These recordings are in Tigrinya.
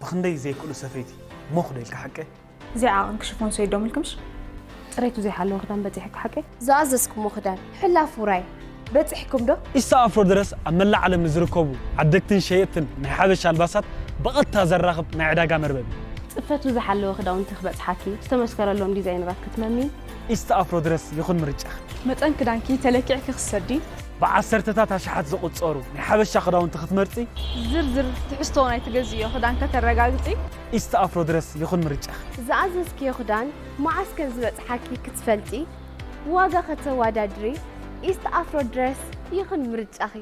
ብኽንደይ ዘይክእሉ ሰፈይቲ ሞኽ ዶ ኢልካ ሓቀ? እዚኣ ዓቐን ክሽፎን ሰይዶም ኢልክምሽ? ጥሬቱ ዘይሓለወ ክዳን በጺሕኪ ሓቀይ? ዝኣዘዝኩሞ ክዳን ሕላፍ ውራይ በጺሕኩም ዶ? ኢስታ ኣፍሮ ድረስ ኣብ መላእ ዓለም ንዝርከቡ ዓደግትን ሸየጥትን ናይ ሓበሻ ኣልባሳት ብቐጥታ ዘራኽብ ናይ ዕዳጋ መርበብ እዩ። ጽፈቱ ዝሓለወ ክዳውንቲ ክበጽሓኪ ዝተመስከረሎም ዲዛይነራት ክትመሚ። ኢስታ ኣፍሮ ድረስ ይኹን ምርጫኺ። መጠን ክዳንኪ ተለኪዕኪ ክትሰዲ። ብዓሰርተታት ኣሽሓት ዝቑጸሩ ናይ ሓበሻ ክዳውንቲ ክትመርጺ። ዝርዝር ትሕዝቶ ናይ ትገዝእዮ ክዳን ከተረጋግጺ። ኢስት ኣፍሮ ድረስ ይኹን ምርጫኺ። ዝኣዘዝክዮ ክዳን መዓስ ከም ዝበጽሓኪ ክትፈልጢ፣ ዋጋ ከተወዳድሪ፣ ኢስት ኣፍሮ ድረስ ይኹን ምርጫኺ።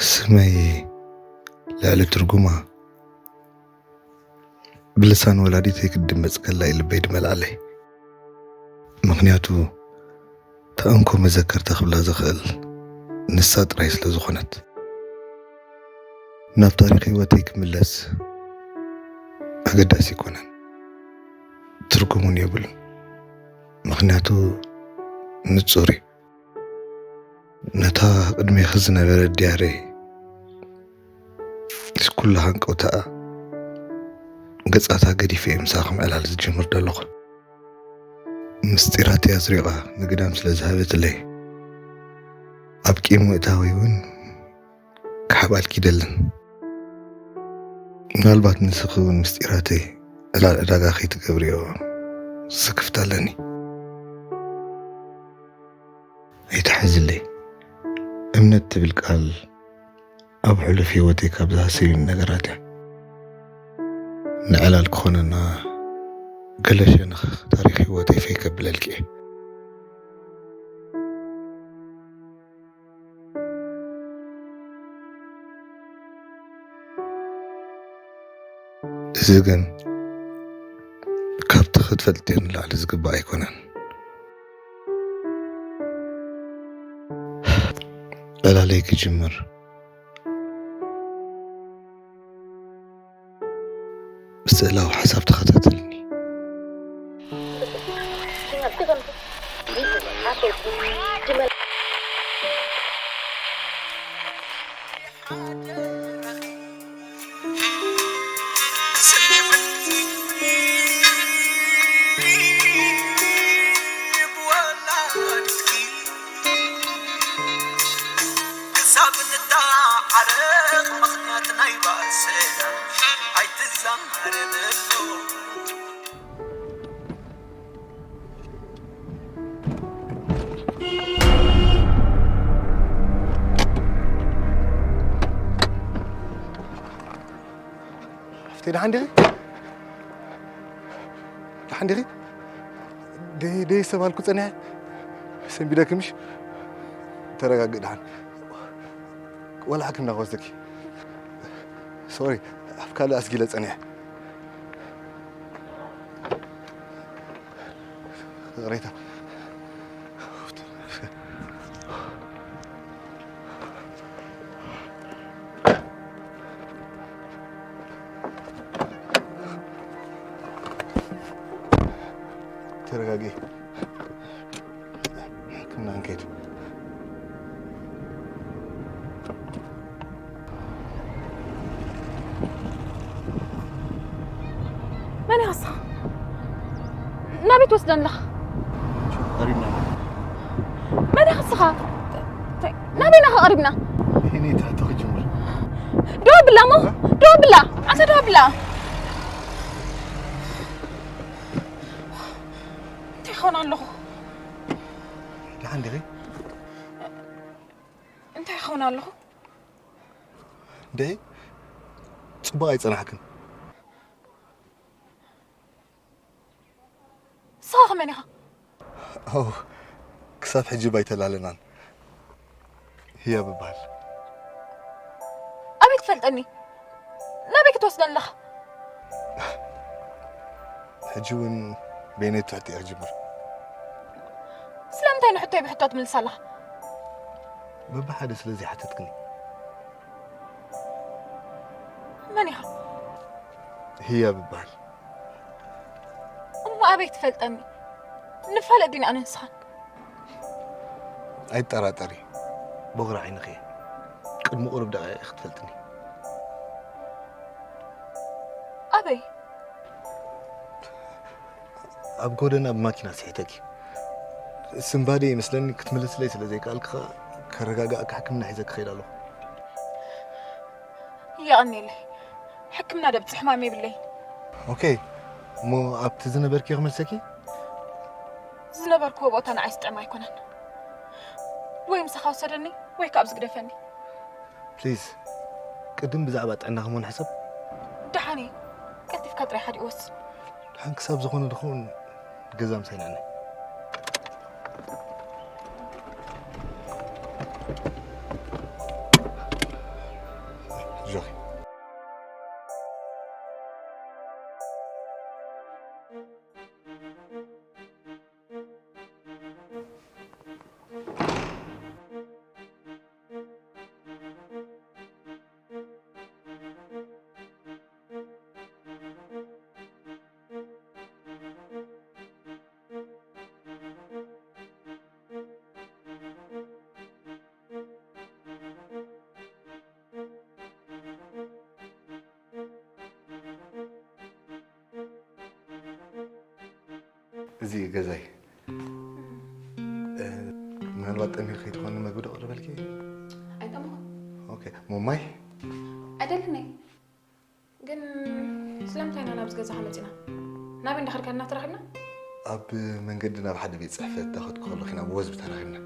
ስመይ ልዕሊ ትርጉማ ብልሳን ወላዲተይ ክትድመጽ ከላ እዩ ልበይ ድመልኣለይ። ምኽንያቱ፣ እታ እንኮ መዘከርታ ክብላ ዝኽእል ንሳ ጥራይ ስለ ዝኾነት። ናብ ታሪኽ ህይወተይ ክምለስ ኣገዳሲ ኣይኮነን፣ ትርጉም እውን የብሉን። ምኽንያቱ ንጹር እዩ። ነታ ቅድሜኺ ዝነበረት ድያረይ ምስ ኩሉ ሃንቀውታኣ ገጻታ ገዲፈ እየ ምሳኺ ምዕላል ዝጅምር ዘለኹ። ምስጢራተይ ኣዝሪቓ ንግዳም ስለ ዝሃበትለይ ኣብ ቂም ምእታወይ እውን ክሓብኣልኪ ይደልን። ምናልባት ንስኺ እውን ምስጢራተይ ዕላል ዕዳጋ ከይትገብርዮ ስክፍታ ኣለኒ። ኣይትሓዝለይ። እምነት ትብል ቃል ኣብ ሕሉፍ ህይወተይ ካብ ዝሃሰዩኒ ነገራት እያ። ንዕላል ክኾነና ገለ ሸነኽ ታሪኽ ህይወተይ ፈይ ከብለልኪ እየ። እዚ ግን ካብቲ ክትፈልጥዮ ንላዕሊ ዝግባእ ኣይኮነን። ዕላለይ ክጅምር ብስእላዊ ሓሳብ ተኸታተልኒ። ክሳብ ንተዓረቕ ምኽንያት ናይ ባእስና ኣይትዛረበሉ። ሓፍተይ ደሓን ዲኺ? ደሓን ዲኺ? ደይ ደይ ሰብ ኣልኩ ጸኒሐ ሰንቢደኪ ምሽ? ተረጋግእ ደሓን። ወላ ሕክምና ክወስደኪ። ሶሪ ኣብ ካልእ ኣስጊለ ጸኒሐ። ይቕሬታ። ተረጋጊ። ኬድ። መን ኢኻ ንስኻ? ናበይ ትወስደኒ ኣለኻ? ቀሪብና። መን ኢኻ ንስኻ? ናበይ ኢና ቀሪብና? ይሄኔ ትሕቶ ክጅምር። ደው ኣብላ እሞ፣ ደው ኣብላ። ኣንተ ደው ኣብላ። እንታይ ይኸውን ኣለኹ? ደሓን ዲኺ? እንታይ ይኸውን ኣለኹ? ደይ ጽቡቕ ኣይጸናሕክን። ንስኻ ከመን ኢኻ? ኦ፣ ክሳብ ሕጂ ባይተላለናን። ህያብ እበሃል። ኣበይ ክትፈልጠኒ? ናበይ ክትወስደኒ ኣለኻ? ሕጂ እውን በይነይ ትሕቲ እየ ክጅምር። ስለምንታይ ንሕቶይ ብሕቶ ትምልስ ኣለኻ? በብሓደ ስለ ዘይሓተትክኒ። መን ኢኻ? ህያብ እበሃል። እሞ ኣበይ ትፈልጠኒ? ንፋለጥ ዲና ኣነ ንስኻን? ኣይጠራጠሪ፣ ቦኽሪ ዓይንኺ እየ። ቅድሚ ቁሩብ ደቂቕ ኢኺ ክትፈልጥኒ። ኣበይ? ኣብ ጎደና ብማኪና ስሒተኪ። ስንባደ ይመስለኒ ክትምልስለይ ስለ ዘይከኣልኪ ከኣ ከረጋግኣካ ሕክምና ሒዘኪ ከይድ ኣለኹ። የቐንየለይ። ሕክምና ደብጽሕ ሕማም የብለይ። ኦኬ፣ እሞ ኣብቲ ዝነበርኪ ክመልሰኪ? ዝነበርክዎ ቦታ ንዓይ ዝጥዕም ኣይኮነን። ወይ ምሳኻ ውሰደኒ ወይ ከኣ ኣብዚ ግደፈኒ። ፕሊዝ፣ ቅድም ብዛዕባ ጥዕናኺ እሞ ንሕሰብ። ደሓን እየ። ቀልጢፍካ ጥራይ ሓዲኡ ወስን። ደሓን ክሳብ ዝኾነ ድኹን ገዛ ምሳይ ንዕነ። ጆኺ። እዚ እዩ ገዛይ። እ፣ ምናልባት ጠሚር ከይትኾኒ መግቢ ዶ ቀረበልኪ? ኣይጠመኹን። ኦኬ፣ ሞማይ? ኣይደልን እየ። ግን ስለምንታይ ኢና ናብዚ ገዛኻ መፂና? ናበይ እንዳኸድካ ኢና ተራኺብና? ኣብ መንገዲ ናብ ሓደ ቤት ፅሕፈት እንዳኸድኩ ከለኹ ኢና ብወዝቢ ተራኺብና።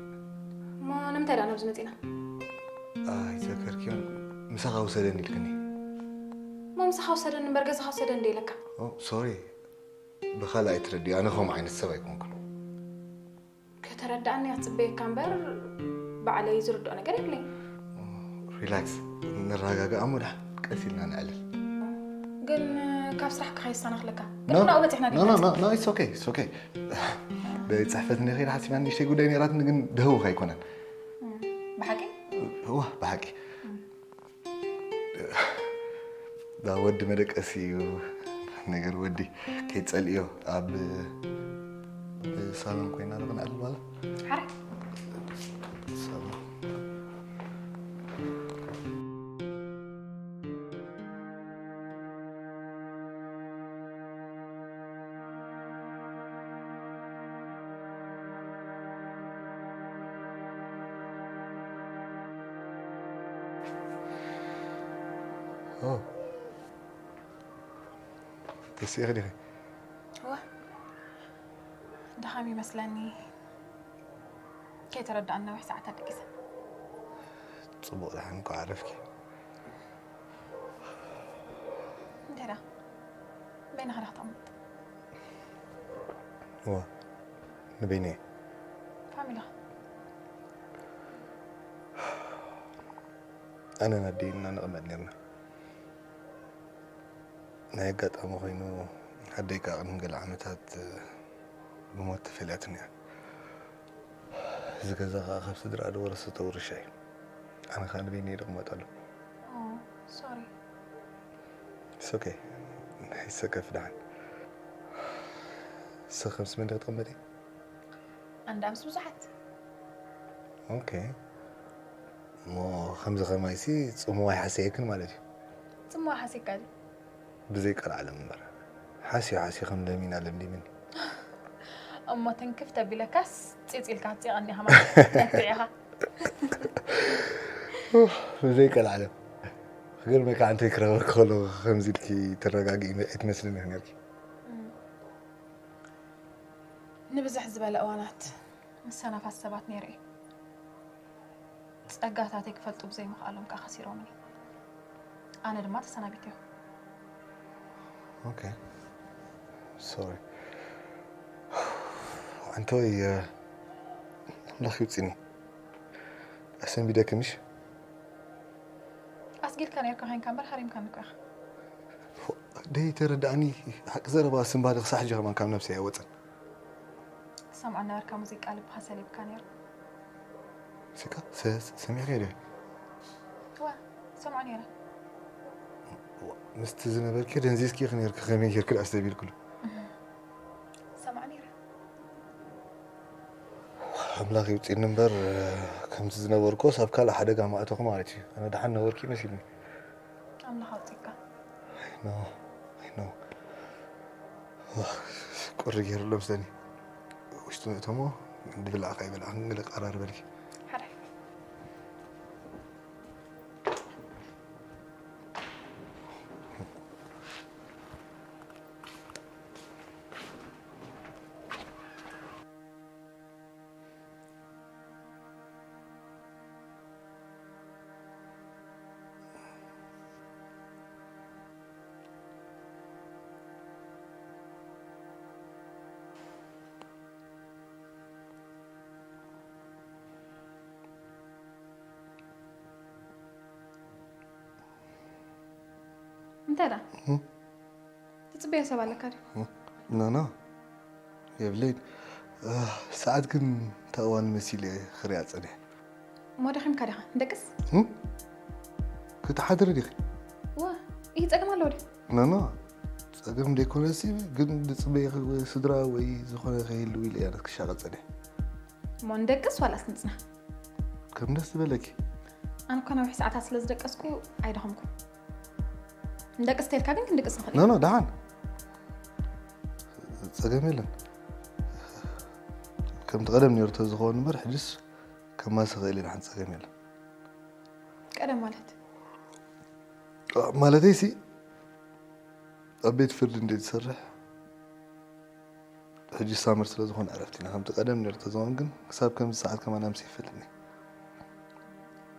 እሞ ንምንታይ ደኣ ናብዚ መፂና? ኣይዘከርክዮን? ምሳኻ ውሰደኒ ኢልክኒ። እሞ ምሳኻ ውሰደኒ እምበር ገዛኻ ውሰደኒ ዶ ኢለካ? ኦ፣ ሶሪ። ብኻልእ ኣይትረድእ፣ ኣነ ከምኡ ዓይነት ሰብ ኣይኮንኩን። ከተረድኣኒ እያ ትፅበየካ እምበር ባዕለይ ዝርድኦ ነገር የብለይ። ሪላክስ፣ ንረጋጋእ እሞ ደሓን ቀስ ኢልና ነዕልል። ግን ካብ ስራሕ ክኸይድ ዝሰናኽለካ ግን ናብኡ በፂሕና ኖ ኖ ኖ ኖ ኢትስ ኦኬ ኢትስ ኦኬ። ቤት ፅሕፈት እንደ ከይደ ሓሲባ ንእሽተይ ጉዳይ ነይራትኒ ግን ደህውኽ ኣይኮነን። ብሓቂ እዋ ብሓቂ ዳ ወዲ መደቀሲ እዩ ነገር ወዲ ከይትፀልእዮ ኣብ ሳሎን ኮይና ዶ ክንዕልል ባላ ሓራይ ሳሎን ኦ ተሲእኺ ዲኺ እወ ድኻም ይመስለኒ ከይተረዳእኒ ነዊሕ ሰዓታት ደቂሰ ፅቡቕ ደሓን እኳ ዓረፍኪ እንታይ ደኣ በይንኻ ዲኻ ተቐምጥ እዋ ንበይነይ ፋሚሊኻ ኣነን ኣደይን ኢና ንቕመጥ ነርና ናይ ኣጋጣሚ ኮይኑ ኣደይ ከዓ ቅድሚ ገለ ዓመታት ብሞት ተፈልያትኒ እያ እዚ ገዛ ከዓ ካብ ስድራ ዝወረሰቶ ውርሻ እዩ ኣነ ከዓ ንበይነይ ድቕመጠሉ ሶሪ It's okay ኣይሰከፍ ደሓን ንስኺ ምስ መን ዲኺ ትቕመጢ ኣንዳ ምስ ብዙሓት ኦኬ። እሞ ከምዚ ከማይሲ ጽምዋ ይሓሰየክን ማለት እዩ። ጽምዋ ሓሲካ ድዩ? ብዘይ ቀልዓለም እምበር። ሓስዩ ሓስዩ ከም ለሚና ለምሊምኒ። እሞ ትንክፍ ተቢለካስ ጺጽ ኢልካ ትጺቐኒ ኢኻ ማለት ነቲ ኢኻ። ብዘይ ቀልዓለም። ክገርመካ ኣንተ ክረኽበኪ ከለኹ ከምዚ ኢልኪ ትረጋግኢ ኣይትመስልን ኢኺ ነርኪ። ንብዝሕ ዝበለ እዋናት ምስ ሰናፋት ሰባት ነይረ እየ። ጸጋታተይ ክፈልጡ ብዘይምኽኣሎም ከኣ ከሲሮምኒ። ኣነ ድማ ተሰናቢተዮ። ኦኬ። ሶሪ። ኣንቶይ፣ ኣምላኽ ይውጽኒ። ኣሰንቢደኪ ምሽ? ኣስጊድካ ነይርካ ኮይንካ እምበር ሃሪምካኒ እኮ ኢኻ። ደይ ተረዳእኒ። ሓቂ ዘረባ ስንባደ ክሳሕ ሕጂ ከማን ካብ ነብሰይ ኣይወጸን። ትሰምዖ ነበርካ፣ ሙዚቃ ልብኻ ሰሊብካ ነይሩ። ሙዚቃ? ሰ-፣ ሰ-፣ ሰሚዕካዮ ዶ? እዋ፣ ሰምዖ ነይረ። ዋ፣ ምስቲ ዝነበርኪ ደንዚዝኪ ኢኺ ነይርኪ፣ ከመይ ጌርኪ ደኣ ኣስተብሂልክሉ? ሰምዖ ነይረ። ኣምላኽ ይውፅእኒ እምበር፣ ከምቲ ዝነበርኩስ ኣብ ካልእ ሓደጋ ምኣተኹ ማለት እዩ። ኣነ ደሓን ነበርኩ ይመሲልኒ። ኣምላኽ ኣውፅእካ። I know, I know። ቁሪ ገይሩ ኣሎ ምስለኒ። ውሽጢ ምእተሞ፣ ድብላዕ ከይበላዕክን ገለ ቀራርበልኪ። ሓራይ። እንታይ ደኣ? እም? ትጽበዮ ሰብ ኣለካ ድዩ? እም? ኖ፣ ኖ። የብለይን። እ፣ ሰዓት ግን እንታይ እዋን መሲሉ እየ ክሪኣ ጸኒሐ። እሞ ደኺምካ ዲኻ? ንደቅስ? እም? ክትሓድሪ ዲኺ? እዋ፣ ይህ ጸገም ኣለዎ ድዩ? ኖ፣ ኖ። ጸገም ደይኮነሲ፣ ግን ዝጽበየኺ ወይ ስድራ ወይ ዝኾነ ከይህልው ኢለ እየ ክሻቐል ጸኒሐ። እሞ ንደቅስ ዋላስ ንጽናሕ? ከም ደስ ዝበለኪ። ኣነ እኳ ነዊሕ ሰዓታት ስለ ዝደቀስኩ ኣይደኸምኩን። ንደቅስ ተልካ ግን ክንድቅስ ንኽእል ኖ፣ ኢና። ኖ፣ ደሓን። ጸገም የለን። ከምቲ ቀደም ነይሩ ተዝኸውን እምበር፣ ሕጅስ ከማሲ ክእል ኢና፣ ሓንቲ ጸገም የለን። ቀደም ማለት? ማለተይሲ፣ ኣብ ቤት ፍርዲ እንዴ ትሰርሕ፣ ሕጂ ሳመር ስለ ዝኾነ ዕረፍቲ ኢና። ከምቲ ቀደም ነይሩ ተዝኸውን ግን፣ ክሳብ ከምዚ ሰዓት ከማን ኣምሲ ይፈልጥኒ።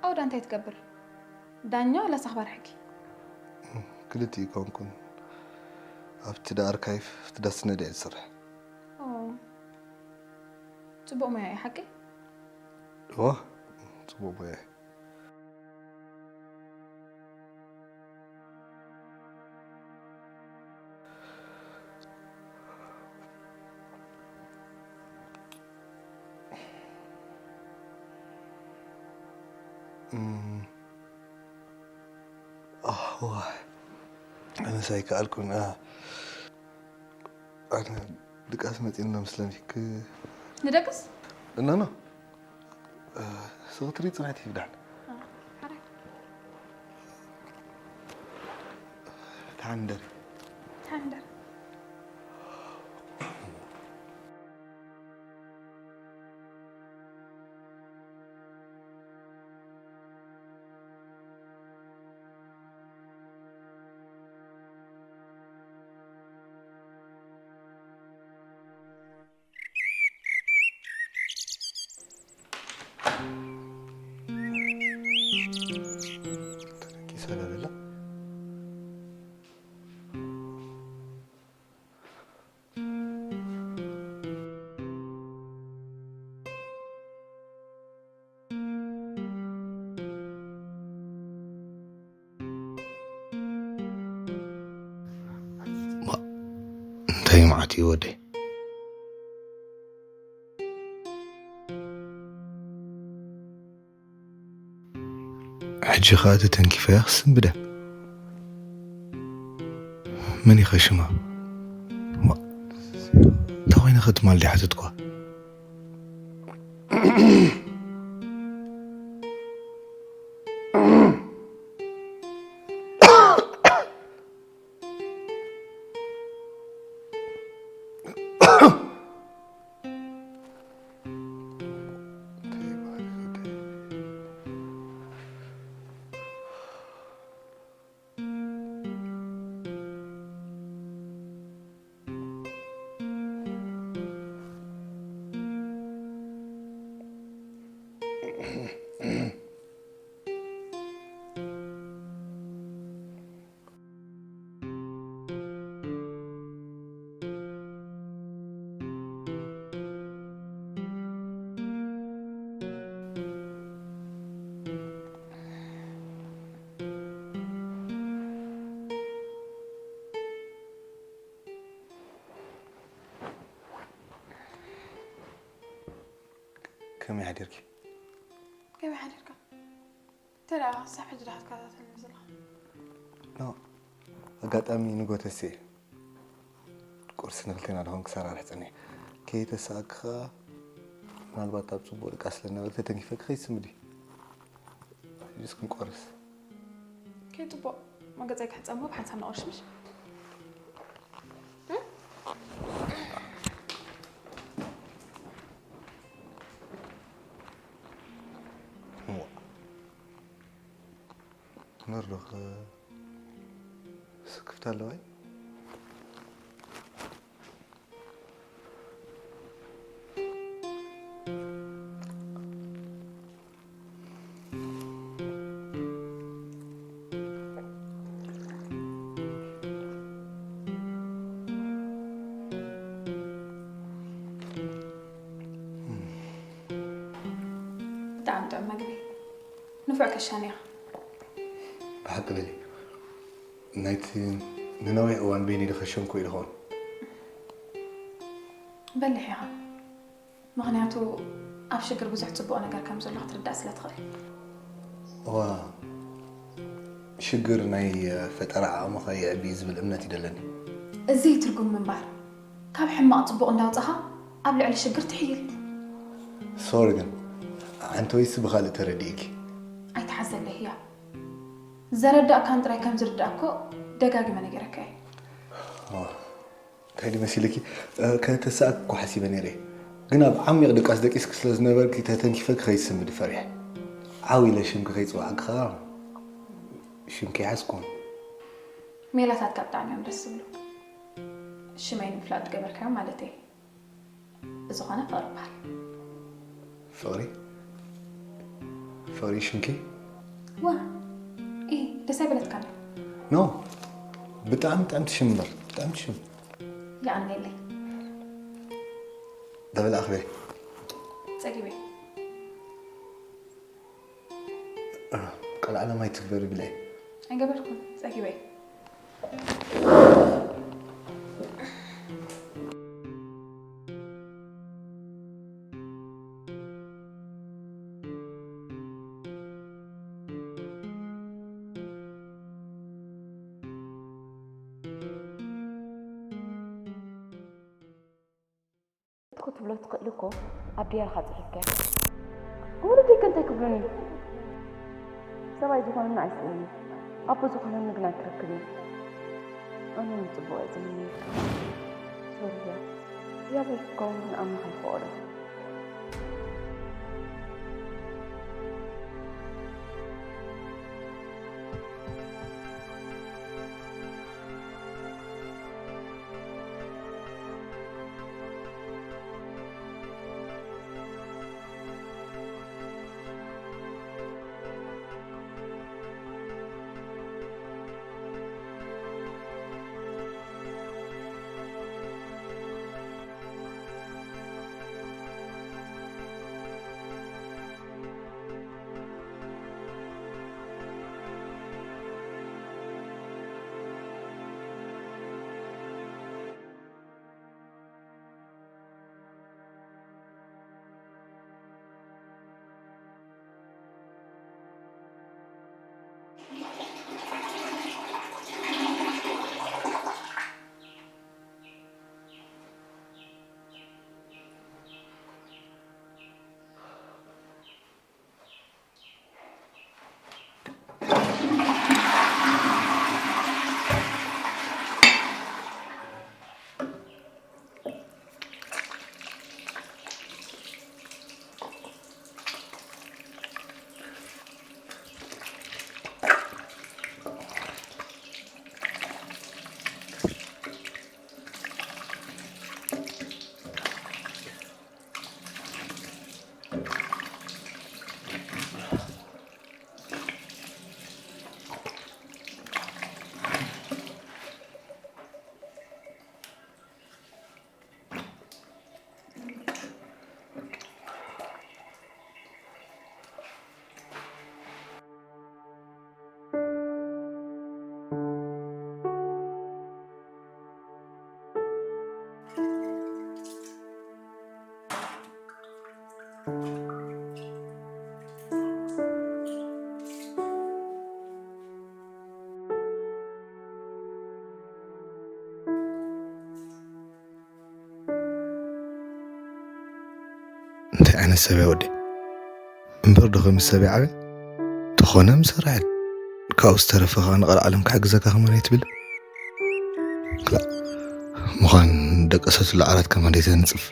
ኣውዳ እንታይ ትገብር? ዳኛ ዋላስ ኣኽባር ሕጊ? ክልቲኡ ይኮንኩን። ኣብቲ ዳ ኣርካይቭ፣ ኣብቲ ዳ ስነድ እየ ዝሰርሕ። ኦ፣ ጽቡቕ ሞያ እዩ ሓቂ? እዋ፣ ጽቡቕ ሞያ እዩ። እም፣ ኣህ፣ ዋይ። ኣነስ ኣይከኣልኩን፣ ኣ። ኣነ ድቃስ መጺእና መስለኒ። ክ-፣ ንደቅስ? ኖ፣ ኖ። እ፣ ስኽትሪ ጽንሕቲ ይብዳን። እ፣ ሓራይ። ተሓንደር። ተሓንደር። ተነቂሳ ዶ ኣላ? ዋ፣ እንታይ መዓት እዩ ወደይ? ሕጂ ኸኣ ተተንኪፈያ ክስንብደ። መን ኢኸ ሽማ? ዋ፣ እንታይ ኮይነ ኸ ትማል ድያ ሓተትኳ? ከመይ ሓዲርኪ? ከመይ ሓዲርካ? እንታይ ደኣ ክሳብ ሕጂ ዳ ክትከታተልኒ ዘለኻ? ኖ፣ ኣጋጣሚ ንጎተሴ ቁርሲ ንክልቴና ድኾን ክሰራርሕ ጸኒሐ። ከይተሰኣኪ ኸኣ ምናልባት ኣብ ጽቡቕ ድቃስ ስለ ዝነበርኪ ተተንኪፈኪ ከይትስምዲ። ሕጂስ ክንቆርስ። ከይጽቡቕ መገጸይ ክሕጸሞ ብሓንሳብ ንቆርሽ ምሽ? እዋ። መርዶኽ ስክፍታ ኣለዋይ? ብጣዕሚ ጥዑም መግቢ። ንፉዕ ከሻን ኢኻ። ብሓቂ በሊ። ናይቲ ንነዊሕ እዋን በይነይ ዝኸሸንኩ ኢሉ ኸውን። በሊሕ ኢኻ። ምኽንያቱ ኣብ ሽግር ብዙሕ ጽቡቕ ነገር ከም ዘሎ ክትርዳእ ስለ ትኽእል። እዋ፣ ሽግር ናይ ፈጠራ ዓቕምኻ የዕቢ ዝብል እምነት ይደለኒ። እዚ ትርጉም ምንባር። ካብ ሕማቕ ጽቡቕ እንዳውጻኻ ኣብ ልዕሊ ሽግር ትሕይል። ሶሪ ግን፣ ዓንተወይሲ ብኻልእ ተረዲእኪ። ኣይትሓዘለይ ህያ። ዘረዳእካን ጥራይ ከም ዝርዳእኮ ደጋጊመ ነጊረካ እየ። እንታይ ድመሲልኪ? ከተሳእኪ እኮ ሓሲበ ነይረ። ግን ኣብ ዓሚቕ ድቃስ ደቂስኪ ስለ ዝነበርኪ ተተንኪፈኪ ከይትስምዲ ፈሪሐ። ዓው ኢለ ሽምኪ ከይጽዋዕኪ ኸኣ ሽምኪ ይሓዝኩን። ሜላታትካ ብጣዕሚ እዮም ደስ ዝብሉ። ሽመይ ንምፍላጥ ዝገበርካዮ ማለተይ። ብዝኾነ ፍቕሪ ይበሃል። ፍቕሪ? ፍቕሪ ሽምኪ? ዋ፣ ኢ፣ ደስ ኣይበለትካን? ኖ፣ ብጣዕሚ ጥዕምቲ ሽም እምበር፣ ጥዕምቲ ሽም። የቐንየለይ። ዳበላ ኣኽብሪ። ጸጊበ። ቀልዓለም ኣይትግበሪ ብለይ። ኣይገበርኩን፣ ጸጊበ። ክትብሎ ትኽእል እኮ ኣብ ድያርኻ ጽሒፍካዮ። ወለደይከ እንታይ ክብሉኒ? ሰብኣይ ዝኾነና ኣይስእንን እዩ። ኣቦ ዝኾነኒ ግን ኣይክረክብን እዩ። ኣነ እውን ጽቡቕ እየ ዝምነየልካ። ሶርያ፣ ህያበይ ክትከውን ግን ኣምላኽ ኣይፈቐዶ። እንታይ ዓይነት ሰብ እያ ወደይ? እምበር ዶ ከም ሰብ ይዓበ? ተኾነ ምሰርሐል። ካብኡ ዝተረፈ ኸዓ ንቐልዓለም ክሕግዘካ ከማን ኣይትብል? ክላእ፣ ምዃን ደቀሰትሉ ዓራት ከማን ደይተንጽፍ?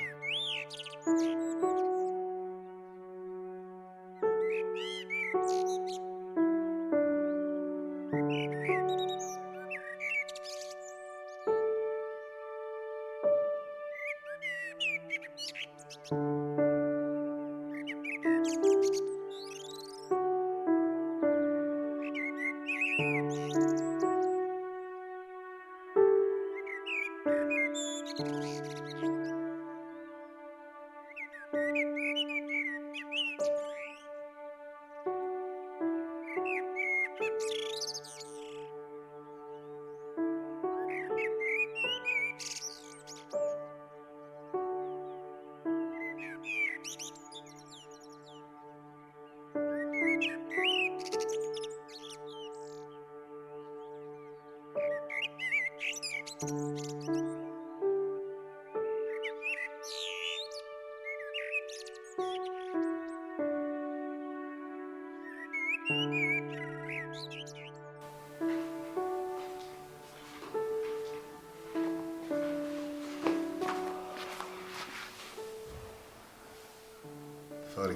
ፍቕሪ፣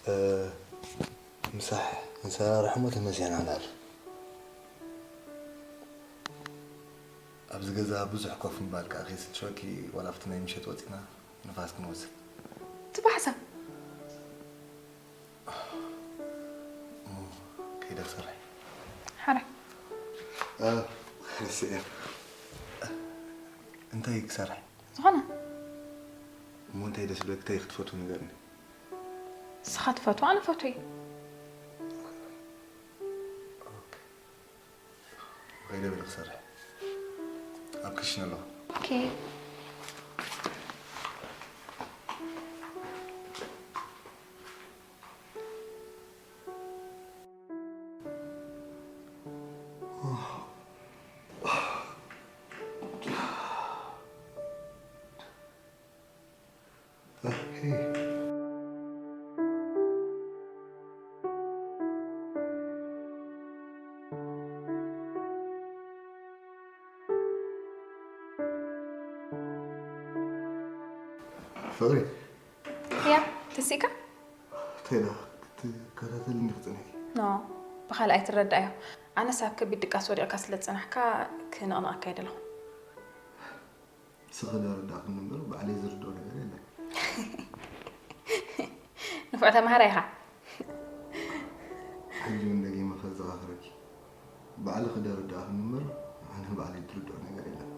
እ፣ ምሳሕ እንሰራርሕ እሞ ተመሲሕና ንኣል። ኣብዚ ገዛ ብዙሕ ኮፍ ምባል ከኣ ከይስልችወኪ፣ ዋላ ኣብቲ ናይ ምሸት ወጺና ንፋስ ክንወስድ። ጽቡቕ ሓሳብ። እሞ ከይደ ክሰርሕ። ሓራይ። እ፣ ረሲዐ። እንታይ ክሰርሕ? ዝኾነ። እሞ እንታይ ደስ ዝብለኪ፣ እንታይ ክትፈትዊ ንገርኒ። ንስኻ ትፈትዎ፣ ኣነ ፈትዎ እየ። ኦኬ። ከይደ በሊ ክሰርሕ። ኣብ ክሽነ ኣለኹ። ኦኬ። ፍቕሪ። ያ፣ ተሲእካ? እንታይ ደኣ ክትከታተልኒ ክጽንሕኪ? ኖ፣ ብኻልእ ኣይትረዳእዮ። ኣነስ ኣብ ከቢድ ድቃስ ወዲቕካ ስለ ዝጸናሕካ ክነቕንቐካ ኣይደለኹን። ንስኺ ዶ ኣረዳእክኒ እምበር ባዕለይ ዝርድኦ ነገር የለን። ንፉዕ ተማሃራይ ኢኻ። ሕጂ እውን ደጊመ ከዘኻኽረኪ፣ ባዕልኺ ዶ ኣረዳእክኒ እምበር ኣነ ባዕለይ ዝርድኦ ነገር የለን።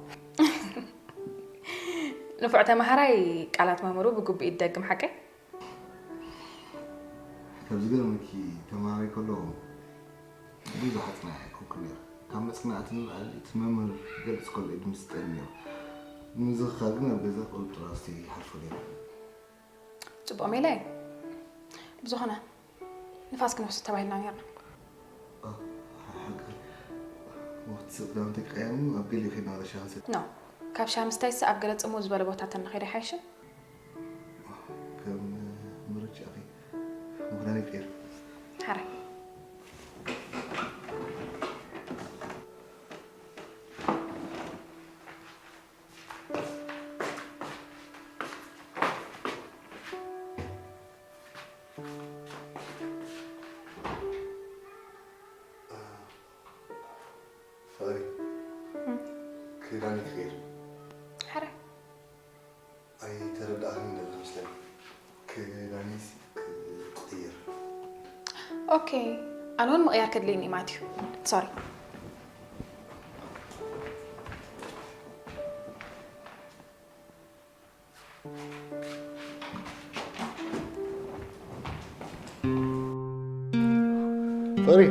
ንፉዕ ተማሃራይ ቃላት መምህሩ ብግቡእ እዩ ዝደግም፣ ሓቀይ? ካብ ዝገርመኪ፣ ተማሃራይ ከለኹ ብዙሕ ኣጽናዒ ኣይኮንኩን ነይረ። ካብ መጽናዕቲ ንላዕሊ እቲ መምህር ክገልጽ ከሎ እዩ ዝምስጠኒ ነይሩ። ንምዝኽኻር ግን ኣብ ገዛ ቁሩብ ጥራይ ይሓልፎ ነይረ። ጽቡቕ ሜላ እዩ። ብዝኾነ፣ ንፋስ ክንወስድ ተባሂልና ነይርና። ኣ፣ ሓቂ። ወቅቲ ሰብ ክዳውንቲ ቀያይሩ ኣብ ገሊኡ ከይድና ወደ ሻሂ ክንሰቲ። ኖ፣ ካብ ሻሂ ምስታይስ ኣብ ገለ ጽምው ዝበለ ቦታ ተንኸይድ ኣይሓይሽን? ከም ምርጫኺ። ምኽንያት ይቀይር። ሓራይ። ፍቕሪ፣ እም። ክዳን ክቕይር። ሓራይ። ኣይተረዳእክን ዘሎ መስለኒ። ክዳንስ ክቕይር። ኦኬ፣ ኣነ እውን ምቕያር ከድልየኒ እዩ ማለት እዩ። ሶሪ። ፍቕሪ።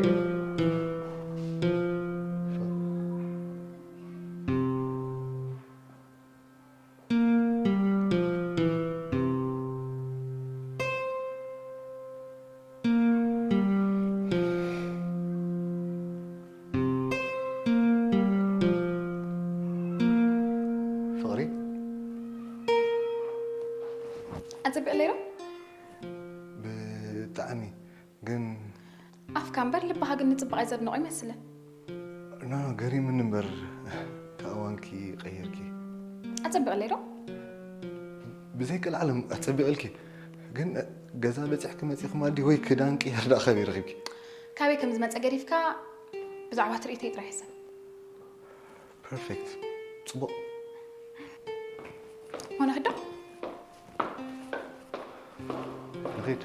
ፍቕሪ። ኣጸቢቑ ኣለይ ዶ? ኣኒ ግን ኣፍካ እምበር ልብኻ ግን ንፅባቐ ዘድንቖ ይመስልን። ኖ ገሪምኒ እምበር ተኣዋንኪ ቀይርኪ። ኣፀቢቕለይ ዶ? ብዘይ ቀልዓለም ኣፀቢቕልኪ። ግን ገዛ በፂሕኪ መፂኹም ኣዲ ወይ ክዳን ቅየር ዳ ከበይ ረኺብኪ? ካበይ ከም ዝመፀ ገዲፍካ ብዛዕባ ትርኢተይ ጥራሕ ሕሰብ። ፐርፌክት። ፅቡቕ። ሆነ ክዶ ንኺድ።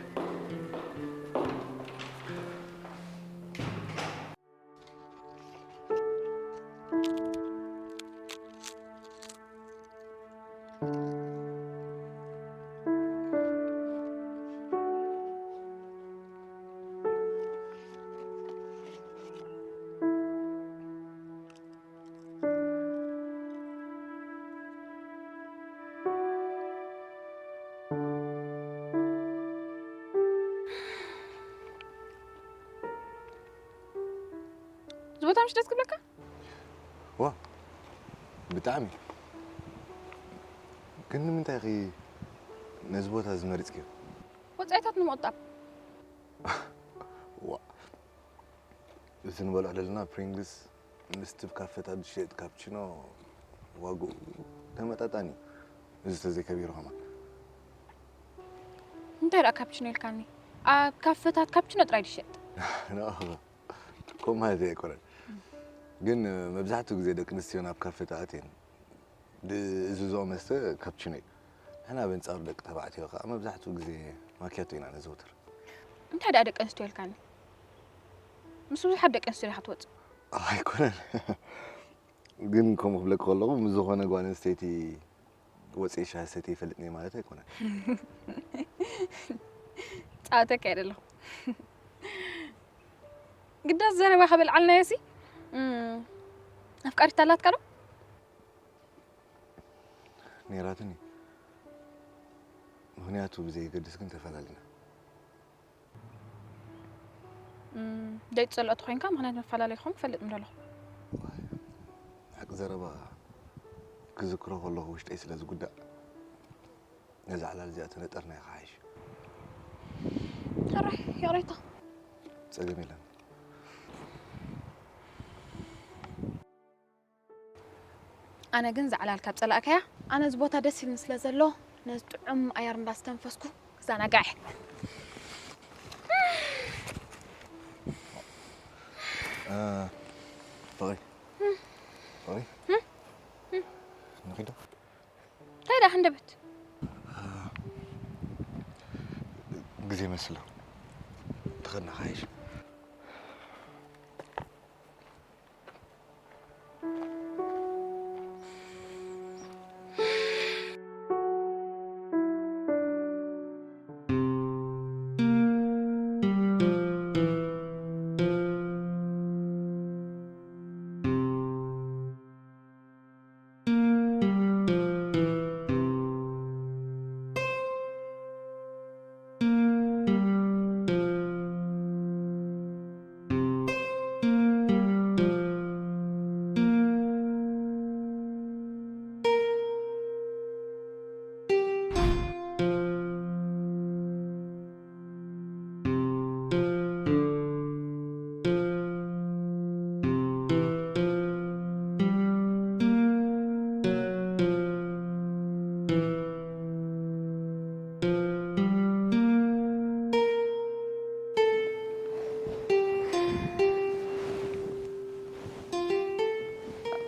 እዚ ቦታ ምሽ ደስ ክብለካ? ዋ ብጣዕሚ። ግን ንምንታይ ኢኺ ነዚ ቦታ ዝመሪፅክዮ? ወፃኢታት ንምቑጣብ። ዋ እዚ ንበልዖ ዘለና ፕሪንግልስ ምስቲ ኣብ ካፈታት ዝሸየጥ ካፕቺኖ ዋግኡ ተመጣጣኒ እዩ። እዚ ተዘይከቢሩ ከማን። እንታይ ደኣ ካፕቺኖ ኢልካኒ? ኣብ ካፈታት ካፕቺኖ ጥራይ ድሸጥ? ከምኡ ማለት ኣይኮነን። ግን መብዛሕትኡ ግዜ ደቂ ኣንስትዮ ናብ ካፈታት እየን ዝእዝዝኦ መስተ ካፕቺኖ እዩ። ንሕና በንጻሩ ደቂ ተባዕትዮ ከኣ መብዛሕትኡ ግዜ ማኪያቶ ኢና ነዘውትር። እንታይ ደኣ ደቂ ኣንስትዮ ኢልካኒ? ምስ ብዙሓት ደቂ ኣንስትዮ ዲኻ ትወጽእ? ኣይኮነን። ግን ከምኡ ክብለኪ ከለኹ ምስ ዝኾነ ጓል ኣንስተይቲ ወፂኤ ሻሂ ሰትየ ይፈልጥኒ ማለት ኣይኮነን። ፃወተካ ኣይደለኹ። ግዳስ ዘረባ ከበልዓልናዮ ሲ ኣፍቃሪት ኣላትካ ዶ? ነይራትኒ። ምኽንያቱ ብዘየገድስ ግን ተፈላሊና። ደይ ትፀልኦ ተኮይንካ ምክንያት መፈላለይኩም ፈልጥ ምደለኹ። ሓቂ ዘረባ ክዝክሮ ከለኹ ውሽጠይ ስለ ዝጉዳእ ነዛ ዕላል እዚኣ ተነጠርናዮ ክሓይሽ። ሕራይ ይቕሬታ። ጸገም የለን። ኣነ ግን ዝዓላል ካብ ጸላእካያ ኣነ እዚ ቦታ ደስ ኢልኒ ስለ ዘሎ ነዚ ጥዑም ኣየር እንዳስተንፈስኩ ክዘናጋዕ እየ። ፍቕሪ ፍቕሪ ንኺዶ እንታይ ደኣ ሃንደበት ግዜ መስሎ ተኸድና ሓይሽ።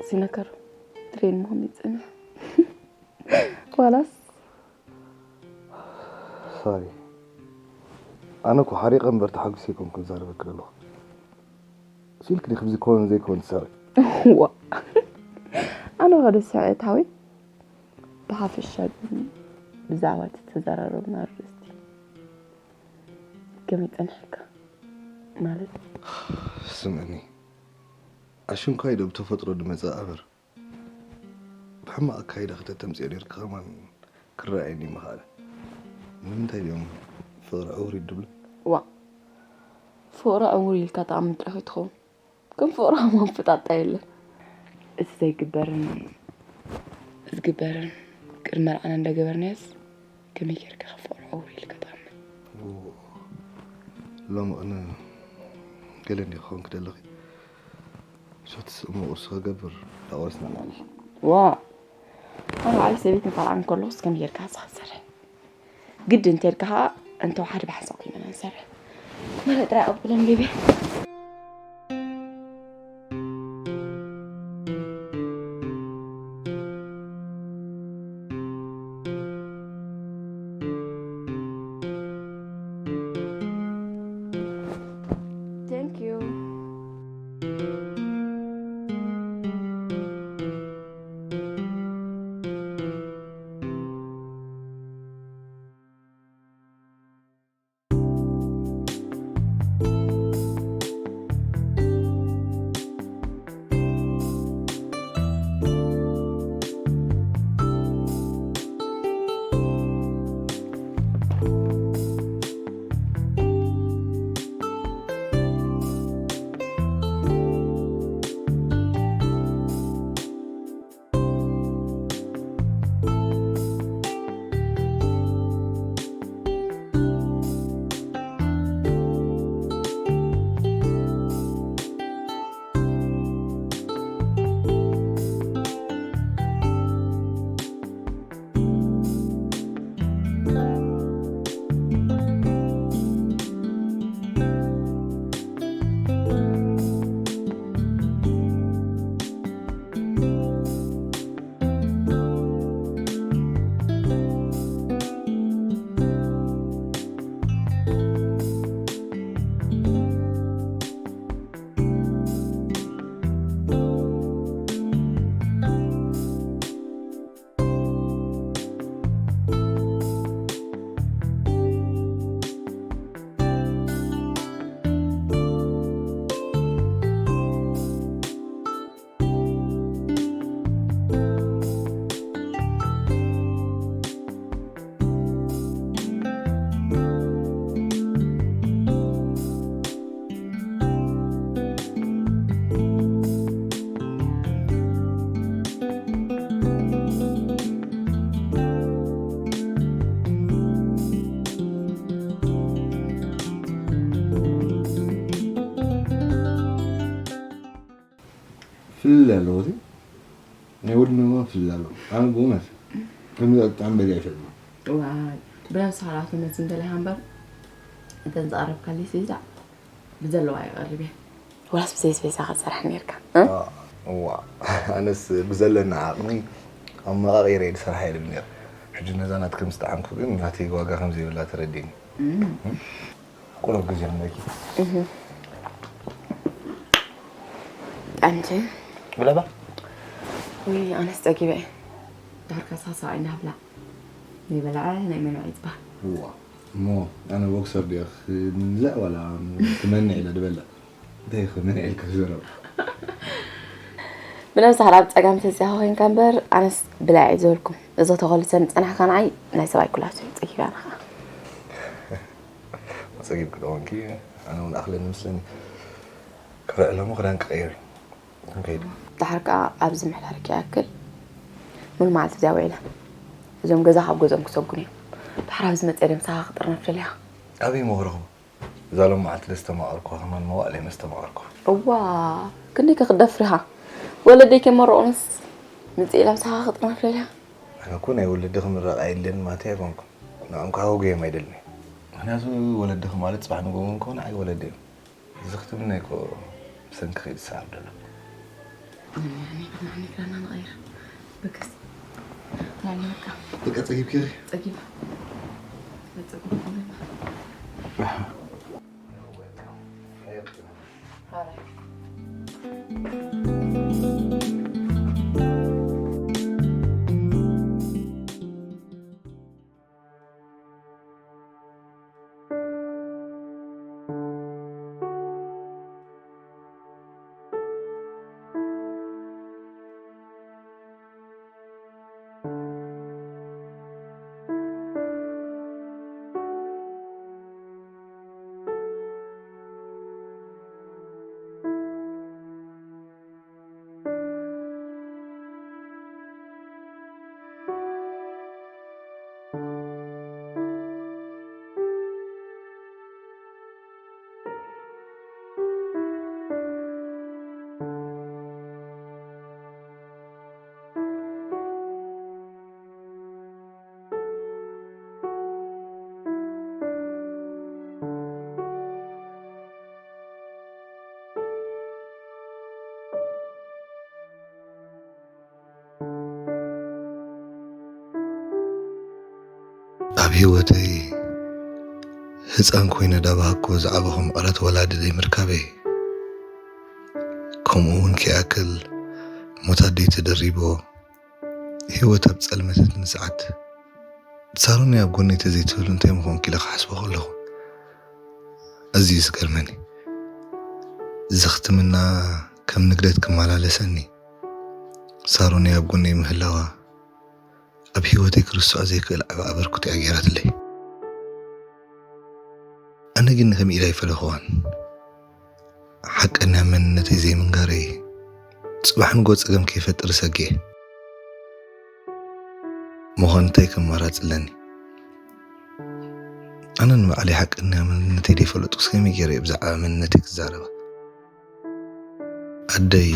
ሲነከር ትሬን መሆን ይጽንሕ ዋላስ ሶሪ ኣነ እኮ ሓሪቐ እምበር ተሓጉስ ይኮንኩ ዛረበክ ዘለኹ ሲልክ ዲ ክብዚ ክኸውን ዘይኮን ትሰርዕ ዋ ኣነ ወደ ስዕታዊ ብሓፈሻ ግን ብዛዕባ እቲ ተዘራረብና ኣርእስቲ ከመይ ጸንሐካ ማለት ስምዕኒ ኣሽንኳይ ዶ ብተፈጥሮ ድመጸ ኣበር ብሕማቕ ኣካይዳ ክተተምፅኦ ኔርካ ከማን ክረኣየኒ ምኽኣለ። ንምንታይ ድዮም ፍቕሪ ዕውር እዩ ድብሉ? ዋእ ፍቕሪ ዕውር እዩ ኢልካ ተኣምን ጥራሕ ኣይትኸውን። ከም ፍቕሪ ሃማም ፍጣጣ የለን። እቲ ዘይግበርን ዝግበርን ቅድሚ መርዓና እንዳገበርናዮስ ከመይ ጌርካ ካብ ፍቕሪ ዕውር ኢልካ ትኣምን? ሎሚ ቅነ ገለ እንዲ ክኸውን ክደለኺ ሸት ስሙ ቁርሲ ክገብር ዳቆርስና ንዓል። ዋ ኣነ ባዕሊ ሰበይትን ካልኣን ከለኹስ ከም ጌርካ ንስኻ ትሰርሕ ግድ እንተልካ ኸዓ እንተወሓደ ብሓንሳብ ኮይና ንሰርሕ መረ ጥራይ ኣቕብለን ቤቢ። Thank you. ፍልል ኣለዎ እቲ ናይ ወድና እዋን ፍልል ኣለዎ። ኣነ ብእውነት ከምዚ ብጣዕሚ በሊዐ ይፈልጥ። ዋይ ብነብስኻ ላቱ መዚ እንደላይ ሃምበር እተን ዝቐረብካለይ ስኢዛ ብዘለዋ ይቐርብ እየ። ወላስ ብዘይ ስቤዛ ክትሰርሕ ነርካ? እዋ ኣነስ ብዘለና ዓቕሚ ኣመቓቒረ እየ ዝሰርሓ ኢለ ነር። ሕጂ ነዛ ናትክም ዝጠዓምኩ ግን ናተይ ዋጋ ከም ዘይብላ ተረዲኒ። ቁሩብ ግዜ ኣለኪ። ኣንቲ ብለባ። ውይ ኣነስ ጸጊበ እየ። ዳርካ ሳሳ ኣይናብላ ናይ በላዐ ናይ መንዐ ይጽባህ። እዋ እሞ ኣነ ቦክሰር ድየ ክምንዝዕ ዋላ ክመንዕ ኢለ ድበልዕ? እንታይ ክመንዕ ኢልካ ትዘረብ? ብነብስኻ ኣብ ጸጋም ተዚኻ ኮይንካ እምበር ኣነስ ብላዕ እዩ ዝበልኩም። እዚ ተኸልሰ ንጸናሕካ ንዓይ ናይ ሰብኣይ ኩላቱ እዩ ጸጊባ ንኻ። ጸጊብኪ ዶ ኮንኪ? ኣነ እውን ኣኽለኒ ምስለኒ። ክርዕሎ እሞ ክዳን ክቐይር እዩ። ክንከይድ። ደሓር ከኣ ኣብዚ ምሕዳር ክኣክል ሙሉ መዓልቲ እዚኣ ውዒለ። እዞም ገዛ ካብ ገዝኦም ክሰጉን እዮም። ደሓር ኣብዚ መጽአ ደምሳኻ ክጥርነፍ ደሊኻ? ኣበይ እሞ ክረኽቦ? እዛ ሎም መዓልቲ ደስተማቐርኩ ከማን መዋእለ መስተማቐርኩ። እዋ ክንደይ ከ ክደፍርኻ? ወለደይ ከይመረቑንስ ምጽእ ኢላ ምሳኻ ክጥርነፍ ደሊኻ? ኣነ እኮ ናይ ወለዲ ክምረቕ ኣይደልን ማለተይ ኣይኮንኩን። ንዕኦም ከዓ ክጉዮም ኣይደልን እየ። ምክንያቱ ወለድኺ ማለት ጽባሕ ንግሆ እውን ከሆነ ኣይ ወለዲ እዮም። እዚ ክትብልናይ እኮ ብሰንኪ ከይዱ ዝሰዓር ዘሎ። ንዓኒ፣ ንዓኒ ክዳና ንቐይር። በክስ። ንዓኒ በቃ። በቃ ጸጊብኪ ኢኺ? ጸጊብ። ጸጊብ። ብህይወተይ ህፃን ኮይነ ዳባሃኮ ዝዓበኹ ምቕረት ወላዲ ዘይምርካበይ፣ ከምኡ እውን ከይኣክል ሞት ኣደይ ተደሪቦ ህይወት ኣብ ጸልመተትኒ ሰዓት፣ ሳሮነይ ኣብ ጎነይ ተዘይትህሉ እንታይ ምኾንኩ ኢለ ክሓስቦ ከለኹ፣ ኣዝዩ እዩ ዝገርመኒ። ዘኽትምና ከም ንግደት ክመላለሰኒ፣ ሳሮነይ ኣብ ጎነይ ምህላዋ ኣብ ህይወተይ ክርስዖ ዘይክእል ዓቢ ኣበርክቶ እያ ገይራትለይ። ኣነ ግን ከም ኢድ ኣይፈለኽዋን። ሓቀኛ መንነተይ ዘይምንጋረይ ጽባሕ ንጎ ጸገም ከይፈጥር እሰግእ። ምዃን እንታይ ከም ኣማራጺ ኣለኒ? ኣነ ንባዕለይ ሓቀኛ መንነተይ ዘይፈለጥኩስ ከመይ ገይረ እየ ብዛዕባ መንነተይ ክዛረባ? ኣደይ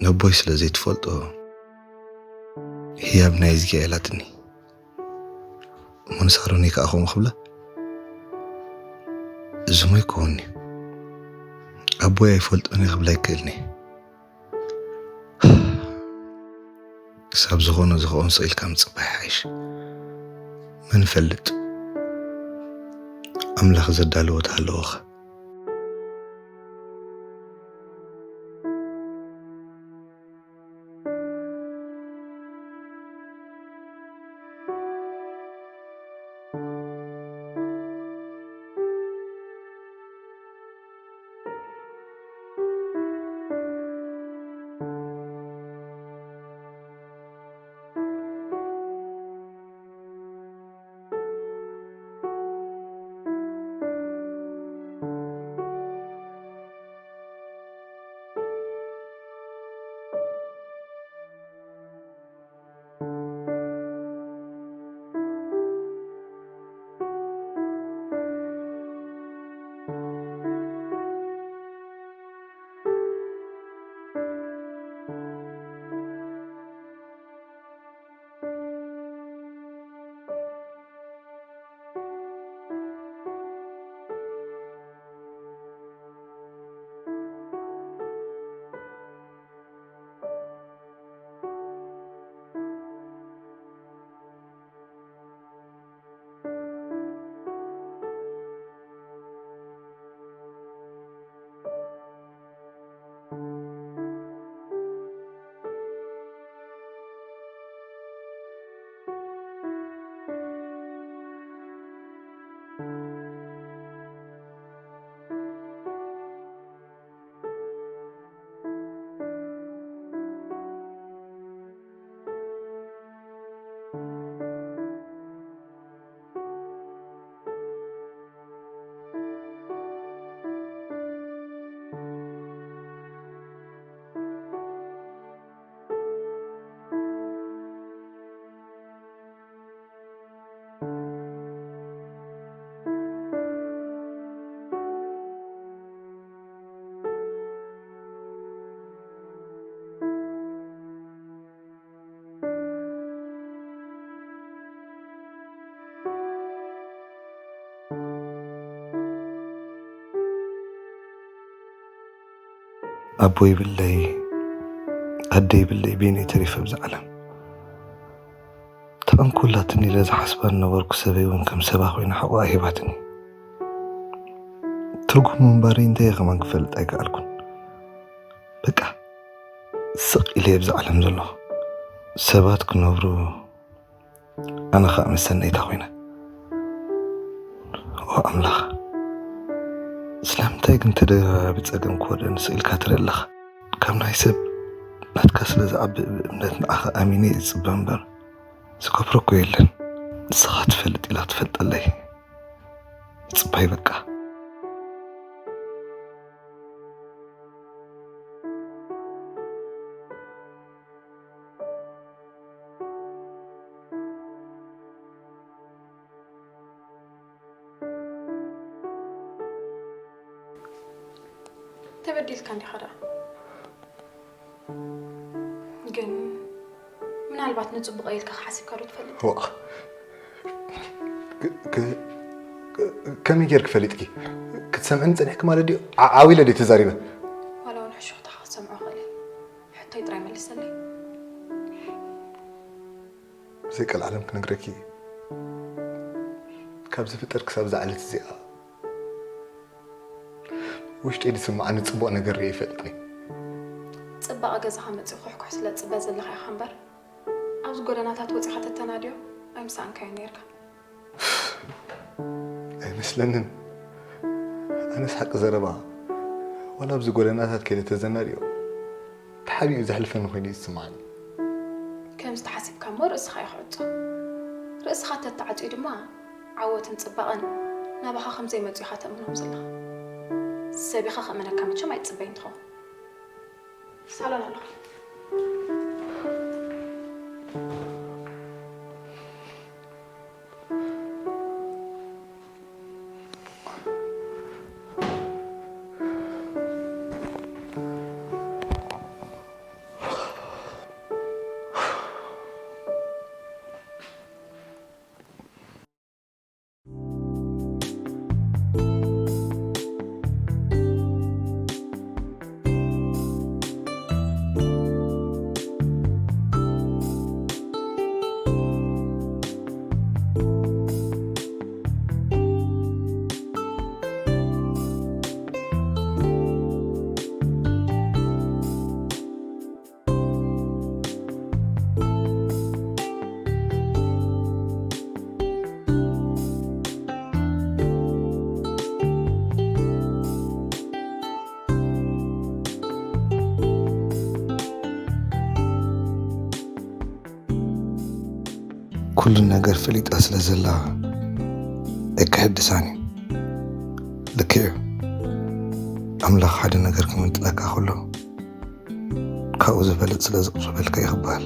ነቦይ ስለ ዘይትፈልጦ ህያብ ናይ እዝጊኣ ኢላትኒ። እሞ ንሳሮነይ ከኣ ከምኡ ክብላ? እዚ እሞ ኣይከውን'ዩ። ኣቦይ ኣይፈልጦን እየ ክብላ ኣይክእልን እየ። ክሳብ ዝኾነ ዝኸውን ስቕ ኢልካ ምጽባይ ይሓይሽ። መን ይፈልጥ? ኣምላኽ ዘዳለዎ ተሃለወኻ። ኣቦ ይብለይ፣ ኣደ ይብለይ፣ በይነይ ተሪፈ ኣብዛ ዓለም። ተቐንኩላትኒ ኢለ ዝሓስባ ዝነበርኩ ሰበይ እውን ከም ሰባ ኮይና ሕቖኣ ሂባትኒ። ትርጉም ምንባረይ እንታይ እየ ከማን ክፈልጥ ኣይከኣልኩን። በቃ፣ ስቕ ኢለ እየ ኣብዛ ዓለም ዘለኹ። ሰባት ክነብሩ፣ ኣነ ኸኣ መሰነይታ ኮይነ። ኦ ኣምላኽ፣ ስለምንታይ ግን ተደራራቢ ጸገም ክወርደኒ ስቕ ኢልካ ትርኢ ኣለኻ? ካብ ናይ ሰብ ናትካ ስለ ዝዓቢ ብእምነት ንዓኻ ኣሚነ እየ ዝጽበ እምበር፣ ዝገብሮ እኮ የለን። ንስኻ ትፈልጥ ኢላ ክትፈልጠለይ ምጽባይ በቃ። ተበዲልካ እንዲኻ ደኣ። ግን ምናልባት ንጽቡቕ ኢልካ ሓሲብካ ዶ ትፈልጥ? ዋእ። ክ-፣ ክ-፣ ክ-፣ ከመይ ጌርኪ ፈሊጥኪ? ክትሰምዕኒ ጸኒሕኪ ማለት ድዩ? ዓ-፣ ዓው ኢለ ድየ ተዛሪበ? ዋላ እውን ሕሹኽታኻ ክትሰምዖ እኽእል እየ። ሕቶይ ጥራይ መልሰለይ። ብዘይ ቀልዓለም ክነግረኪ ካብ ዝፍጠር ክሳብ እዛ ዕለት እዚኣ ውሽጠይ ዝስምዓኒ ጽቡቕ ነገር ርእየ ይፈልጥን። ጽባቐ ገዛኻ መጺኡ ኩሕኩሕ ስለ ትጽበ ዘለኻ ኢኻ እምበር፣ ኣብዚ ጎደናታት ወጺኻ ተተናድዮ ኣይምሰኣንካዮን ነይርካ። ኣይመስለንን። ኣነስ ሓቂ ዘረባ፣ ዋላ ኣብዚ ጎደናታት ከይደ ተዘናድዮ፣ ተሓቢኡ ዘሕልፈኒ ኮይኑ እዩ ዝስምዓኒ። ከምዚ ተሓሲብካ እሞ ርእስኻ እዩ ክዕጾ። ርእስኻ ተተዓጽዩ ድማ ዓወትን ጽባቐን ናባኻ ከም ዘይመጹ ኢኻ ተእምኖም ዘለኻ። ሰብ ኢኻ ከእምነካ መቸም ኣይትጽበይን ትኸውን። ሳሎን ኣለኹ። ኩሉ ነገር ፈሊጣ ስለ ዘላ ኣይክሕድሳን እዩ። ልክዕ እዩ። ኣምላኽ ሓደ ነገር ክምንጥለካ ከሎ ካብኡ ዝበልጽ ስለ ዝቕርበልካ እዩ ክበሃል።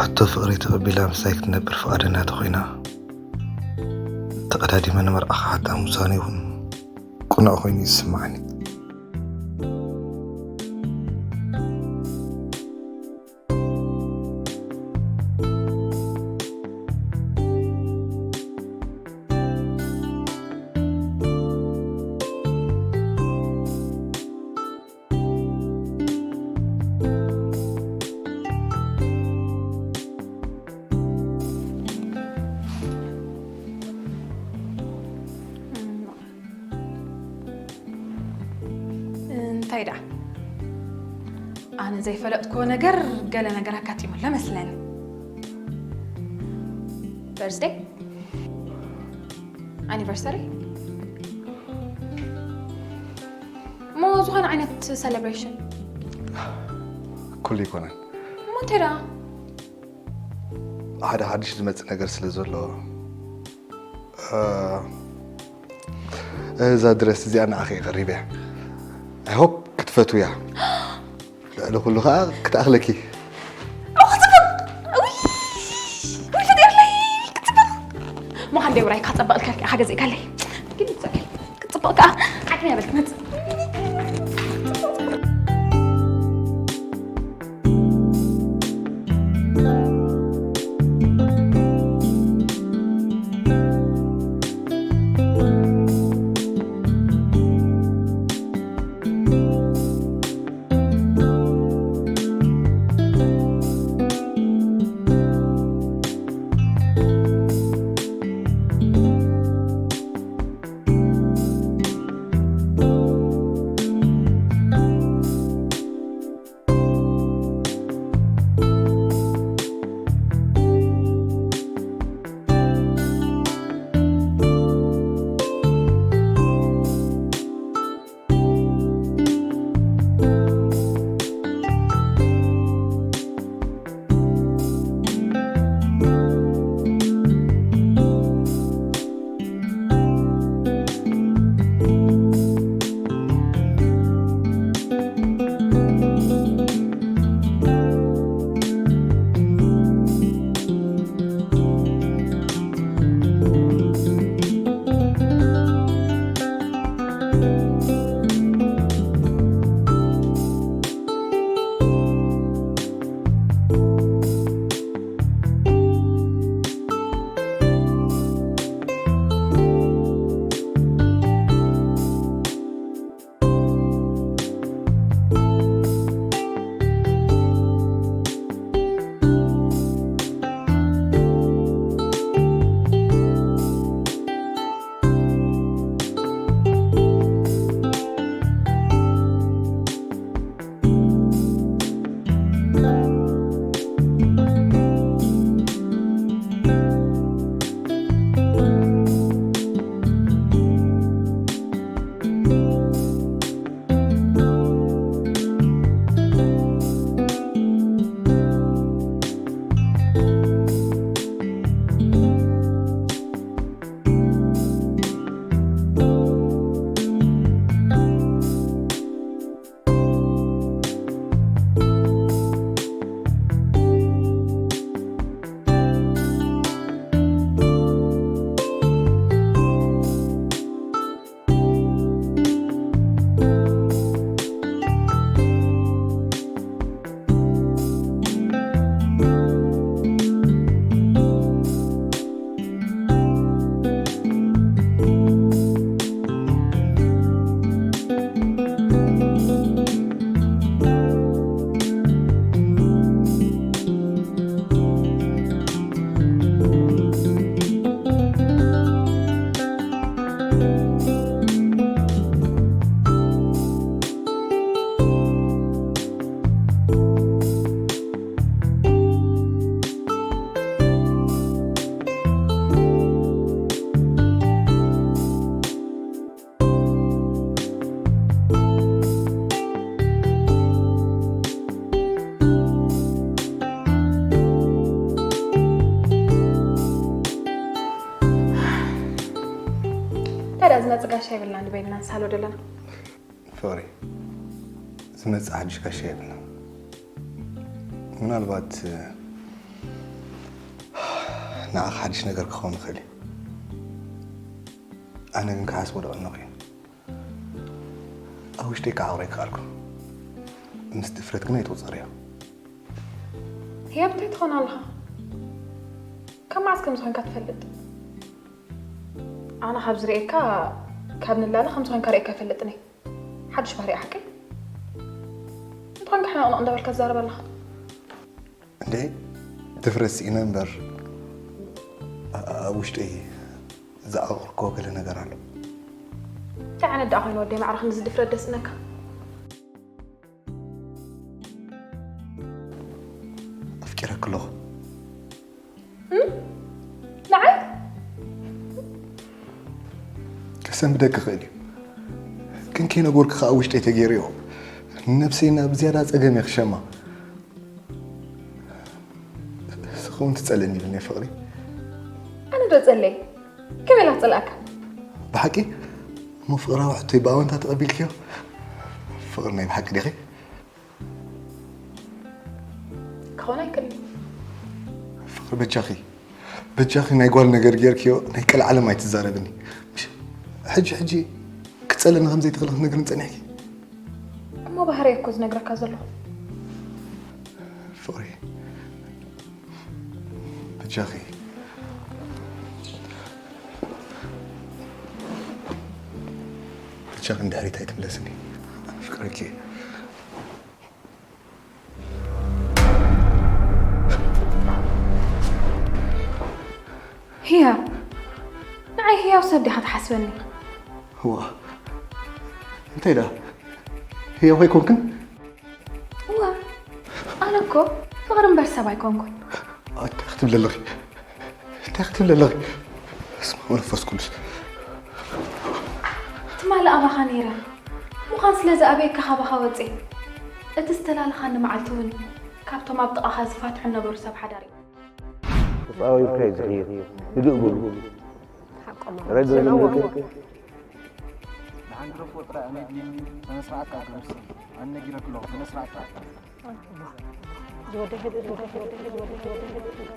ሕቶ ፍቕሪ ተቐቢላ ምሳይ ክትነብር ፍቓደኛ ተኾይና፣ ተቐዳዲመ ንመርዓ ክሓጣ ምውሳኑ እውን ቅኑዕ ኮይኑ ይስምዓኒ። እንታይ ደኣ? ኣነ ዘይፈለጥክዎ ነገር ገለ ነገር ኣጋጢሙ ኣሎ መስለኒ። በርዝደይ? ኣኒቨርሰሪ? እሞ ዝኾነ ዓይነት ሰለብሬሽን? ኩሉ ይኮነን። እሞ እንታይ ደኣ? ሓደ ሓድሽ ዝመጽእ ነገር ስለ ዘሎ፣ እ፣ እዛ ድረስ እዚኣ ንዓኺ እየ ቀሪበያ። I hope ክትፈትውያ። ልዕሊ ኩሉ ኸኣ ክትኣኽለኪ። እዋ፣ ጽቡቕ! ውይ! ውይ፣ ፈጢርለይ! ክትጽብቕ! እሞ ሃንደይ ውራይ፣ ካጸበቕልካ፣ ሓገዝ ኢካለይ። ግን ይጸበል። ክትጽብቕ ከኣ ዓቅሚ የብል ክትመጽእ። ታዲያ ዝመጽእ ጋሻ ይብልና ንበይንና ንሳሎ ዘለና። ፍቕሪ፣ ዝመጽእ ሓድሽ ጋሻ የብልና። ምናልባት ንዓኻ ሓድሽ ነገር ክኸውን ይኽእል እዩ። ኣነ ግን ክሓስቦ ደቐነኹ እዩ። ኣብ ውሽጠይ ክዓቕሮ ኣይከኣልኩን። ምስ ድፍረት ግን ኣይትቑጸርዮ። ህያብ እንታይ ትኾን ኣለኻ? ካብ መዓስ ከም ዝኾንካ ትፈልጥ? ኣነ ካብ ዝርእየካ፣ ካብ ንላለ ከም ዝኾንካ ርእየካ ኣይፈልጥን እየ። ሓድሽ ባህሪ ሓቂ? እንተኾንካ ሕነቕነቕ እንዳበልካ ትዛረብ ኣለኻ። እንዴ፣ ድፍረት ስኢነ እምበር፣ ኣ-፣ ኣብ ውሽጠይ ዝዓቐርክዎ ገለ ነገር ኣሎ። እንታይ ዓይነት ደኣ ኮይኑ ወደይ ማዕረ ክንድዚ ድፍረት ደስእነካ? ኣፍቂረኪ ኣለኹ። እም? ንዓይ? ክሰንብደኪ ይኽእል እዩ። ግን ከይነገርኩ ከኣ ውሽጠይ ተገይሩዮ። ነብሰይ ናብ ዝያዳ ጸገም እየ ክሸማ። ንስኺ እውን ትጸልእኒ ኢሉኒ ፍቕሪ። ኣነ ዶ ጸልእ? ከመይ ኢላ ክጸልኣካ? ብሓቂ? እሞ ፍቕራዊ ሕቶይ ብኣወንታ ተቐቢልክዮ? ፍቕሪ ናይ ብሓቂ ዲኺ? ክኾን ኣይክእልን። ፍቕሪ በጃኺ፣ በጃኺ ናይ ጓል ነገር ጌርክዮ ናይ ቀልዓለም ኣይትዛረብኒ። ምሽ፣ ሕጂ፣ ሕጂ ክጸልእኒ ከም ዘይትኽእሊ ክትነግርኒ ጸኒሕኪ? እሞ ባህርየ እኮ ዝነግረካ ዘለኹ። ፍቕሪ፣ በጃኺ፣ በጃኺ ንድሕሪት ኣይትምለስኒ። ኣፍቅረኪ እየ። ህያው፣ ንዓይ ህያው ሰብ ዲኻ ትሓስበኒ? እዋ፣ እንታይ ደኣ? ህያው ኣይኮንክን? እዋ፣ ኣነ እኮ ፍቕሪ እምበር ሰብ ኣይኮንኩን። እንታይ ክትብሊ ኣለኺ? እንታይ ክትብሊ ኣለኺ? በስመ ኣብ ወመንፈስ ቅዱስ። ትማሊ ኣባኻ ነይረ። ምዃን ስለ ዝኣበየካ ካባኻ ወፅየ። እቲ ዝተላለኻኒ መዓልቲ እውን ካብቶም ኣብ ጥቓኻ ዝፋትሑ ነበሩ ሰብ ሓዳር እዩ። ተፃዊርካ እዩ ዝኸይድ። ህድእ በሉ። ሓቆም ረዶ ኣለዎ። ዝምልክ። ንሓንግረፎ ጥራይ ኣነ ድልኒ ስነ ስርዓት ካብ ገምስል። ኣነ ነጊረክ ኣለኹ፣ ስነ ስርዓት ካብ ዝወደ ህድእ፣ ዝወደ ህድእ፣ ዝወደ ህድእ፣ ዝወደ ህድእ።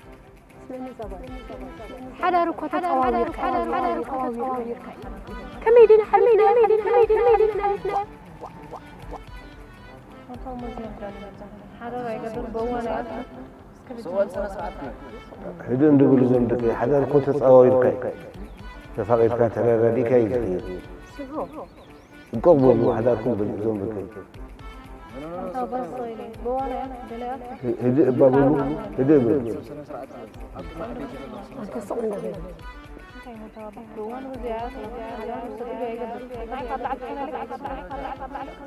ሓዳር እኮ ተጸዋዊርካ፣ ሓዳር እኮ ተጸዋዊርካ። ከመይ ድና ሓሊፍና፣ ከመይ ድና ሓሊፍና። ሓዳር ኣይገድል በዋና። ስወል ስነ ስርዓት። ህድእ እንድብሉ እዞም ደቂ ሓዳር እኮ ተጸዋዊርካ እዩ። ተፋቒርካ ተረዳዲእካ እዩ ዝኸይድ። ሽዑ። እንቆቕ በሉ ሓዳርኩም በሉ እዞም ደቂ። ኣንታ በስ ኢለ፣ በዋና እያ፣ ደለያ። ህድእ እባ በሉ፣ ህድእ በሉ። ኣንተ ስቕ እንዳበሉ። እንታይ ነው ተባባዕ? በዋና እዚኣ፣ ሓዳር ስለ ዘይገብር። እንታይ ካብ ላዕሊ ትኾናለች?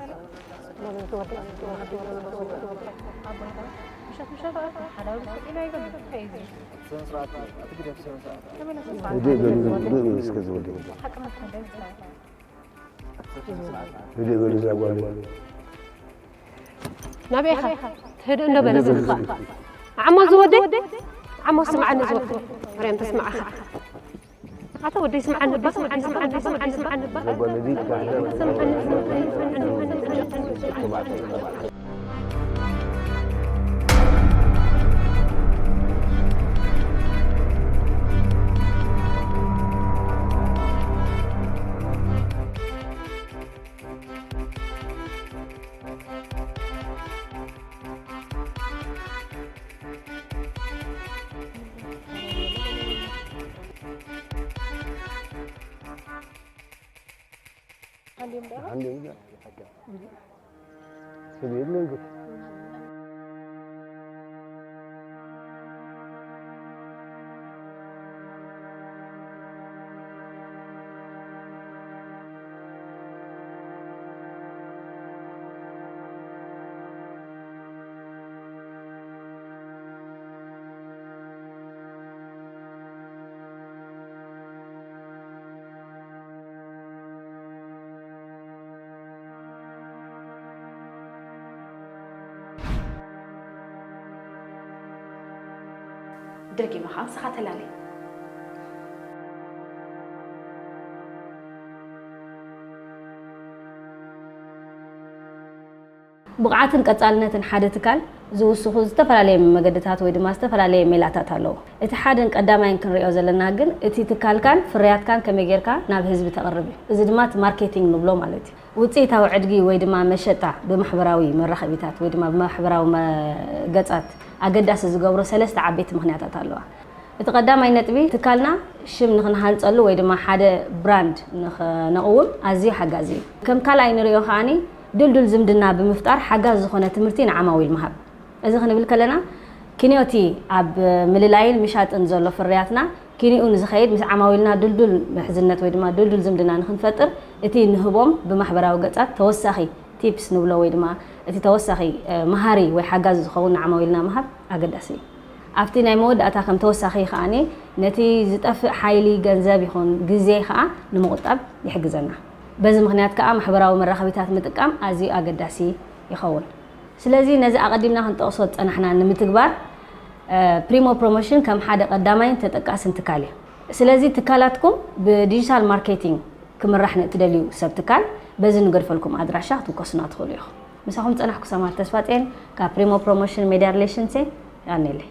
ህድእ በሉ፣ ህድእ በሉ እስከ ዝወደይ። ህድእ በሉ እዛ ጓል። ናበይ ኢኻ? ትህድእ እንዶ በለ ዝብኻ። ዓሞ ዝወደይ? ዓሞ ስምዓኒ ዝወደይ። ማርያም ተስምዓኻ። ኣታ ወደይ ስምዓኒ እባ፣ ስምዓኒ፣ ስምዓኒ፣ ስምዓኒ፣ ስምዓኒ እባ። እዛ ጓል ነዚ ስምዓኒ፣ ስምዓኒ፣ ስምዓኒ፣ ስምዓኒ፣ ስምዓኒ። ደጊመ ኸዓ ንስኻ ተላለይ። ብቕዓትን ቀጻልነትን ሓደ ትካል ዝውስኹ ዝተፈላለየ መገድታት ወይ ድማ ዝተፈላለየ ሜላታት ኣለዉ። እቲ ሓደን ቀዳማይን ክንሪኦ ዘለና ግን እቲ ትካልካን ፍርያትካን ከመይ ጌርካ ናብ ህዝቢ ተቕርብ እዩ። እዚ ድማ እቲ ማርኬቲንግ ንብሎ ማለት እዩ። ውጽኢታዊ ዕድጊ ወይ ድማ መሸጣ ብማሕበራዊ መራኸቢታት ወይ ድማ ብማሕበራዊ መ-፣ ገጻት ኣገዳሲ ዝገብሮ ሰለስተ ዓበይቲ ምኽንያታት ኣለዋ። እቲ ቀዳማይ ነጥቢ፣ ትካልና ሽም ንኽንሃንጸሉ ወይ ድማ ሓደ ብራንድ ንኽነቕውም ኣዝዩ ሓጋዚ እዩ። ከም ካልኣይ ንሪኦ ከኣኒ፣ ድልዱል ዝምድና ብምፍጣር ሓጋዝ ዝኾነ ትምህርቲ ንዓማዊል ምሃብ። እዚ ክንብል ከለና፣ ክንዮቲ ኣብ ምልላይን ምሻጥን ዘሎ ፍርያትና፣ ኪኒኡ ንዝኸይድ ምስ ዓማዊልና ድልዱል ምሕዝነት ወይ ድማ ድልዱል ዝምድና ንኽንፈጥር፣ እቲ ንህቦም ብማሕበራዊ ገጻት ተወሳኺ ቲፕስ ንብሎ ወይ ድማ እቲ ተወሳኺ፣ እ፣ መሃሪ ወይ ሓጋዚ ዝኸውን ንዓማዊልና ምሃብ ኣገዳሲ እዩ። ኣብቲ ናይ መወዳእታ ከም ተወሳኺ ከኣ ነቲ ዝጠፍእ ሓይሊ፣ ገንዘብ ይኹን ግዜ ከኣ ንምቑጣብ ይሕግዘና። በዚ ምኽንያት ከኣ ማሕበራዊ መራኸቢታት ምጥቃም ኣዝዩ ኣገዳሲ ይኸውን። ስለዚ ነዚ ኣቐዲምና ክንጠቕሶ ዝጸናሕና ንምትግባር፣ እ፣ ፕሪሞ ፕሮሞሽን ከም ሓደ ቀዳማይን ተጠቃስን ትካል እዩ። ስለዚ ትካላትኩም ብዲጂታል ማርኬቲንግ ክምራሕ ንእትደልዩ ሰብ ትካል በዚ ንገድፈልኩም ኣድራሻ ክትውከሱና ትኽእሉ ኢኹም። ምሳኹም ዝጸናሕኩ ሰማር ተስፋጽዮን ካብ ፕሪሞ ፕሮሞሽን ሜድያ ሪሌሽንስ እየ። የቐንየለይ።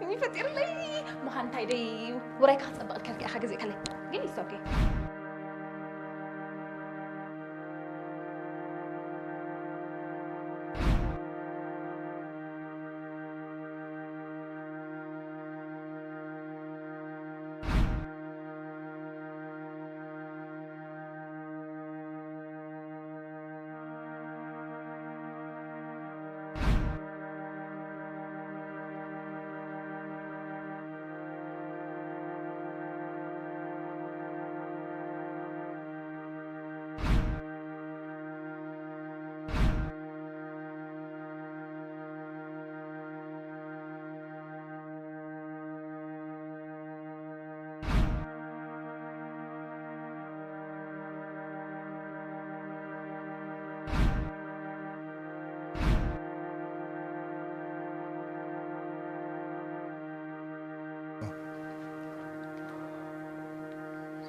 ውይ ፈጢርለይ። ምዃን እንታይ ደይ ውራይካ ክጸብቕ ከልኪ ኢኻ ግዜ ከለይ። ግን it's okay።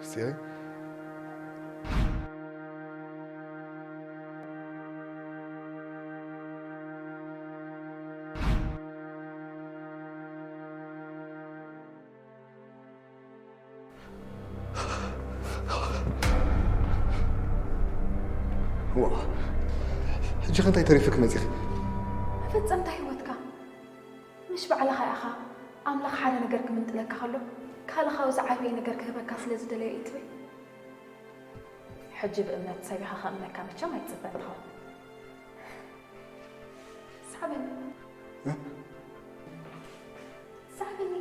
See? ዋ፣ ሕጂ ከ እንታይ ተሪፉኪ መጺኺ? መፈጸምታ ህይወትካ። ባዕልኻ ኢኻ ኣምላኽ ሓደ ነገር ክምንጥለካ ከሎ ካልእ ካብኡ ዝዓበየ ነገር ክህበካ ስለ ዝደለየ እዩ ትብል። ሕጂ ብእምነት ሰብ ኢኻ ከእምነካ መቸም ኣይጽበቕን። ስሓበኒ። እ? ስሓበኒ።